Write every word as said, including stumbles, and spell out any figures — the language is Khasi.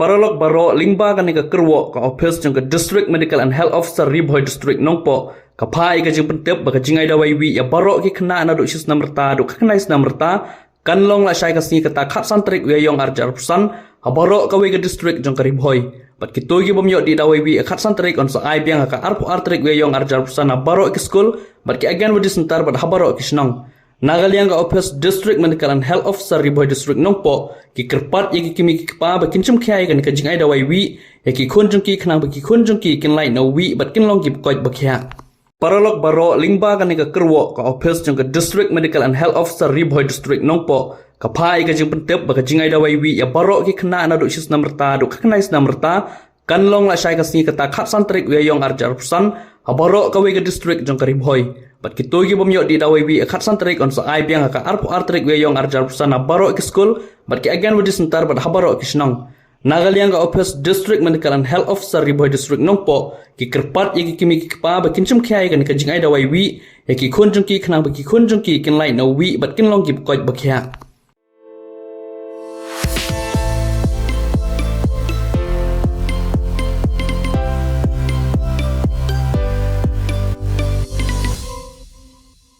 Paralok baroh, lyngba kane ka kyrwoh, ka office jong ka District Medical and Health Officer Ri Bhoi District Nongpoh ka phah ïa ka jingpyntip ba ka jingai dawai wih ïa baroh ki khynnah naduh shi snem rta haduh khyndai snem rta kan long lashai ka sngi kata khatsan tarik u Ïaïong arhajar arphew san ha baroh kawei ka district jong ka Ri Bhoi. Bad kito ki bym ïoh dih dawai wih ha khatsan tarik yn sa ai biang ha ka arphew ar tarik u Ïaïong arhajar arphew san ha baroh ki skul bad ki Anganwadi Centre bad ha baroh ki shnong. Na ka liang ka office District Medical and Health Officer Ri Bhoi District Nongpoh ki kyrpad ïa ki kmie ki kpa ba kin shim khia ïa kane ka jingai dawai wih ïa ki khun jong ki khnang ba ki khun jong ki kin lait na u wih bad kin long ki ba koit ba khiah. Paralok baroh, lyngba kane ka kyrwoh, ka office jong ka District Medical and Health Officer Ri Bhoi District Nongpoh ka phah ïa ka jingpyntip ba ka jingai dawai wih ïa baroh ki khynnah naduh shi snem rta haduh khyndai snem rta kan long lashai ka sngi kata khatsan tarik u Ïaïong arhajar arphew san ha baroh kawei ka district jong ka Ri Bhoi. Bad kito ki bym ïoh dih dawai wih ha khatsan tarik yn sa ai biang ha ka arphew ar tarik u Ïaïong arhajar arphew san ha baroh ki skul bad ki Anganwadi Centre bad ha baroh ki shnong. Na ka liang ka office District Medical and Health Officer Ri Bhoi District Nongpoh ki kyrpad ïa ki kmie ki kpa ba kin shim khia ïa kane ka jingai dawai wih ïa ki khun jong ki khnang ba ki khun jong ki kin lait na u wih bad kin long ki ba koit ba khiah.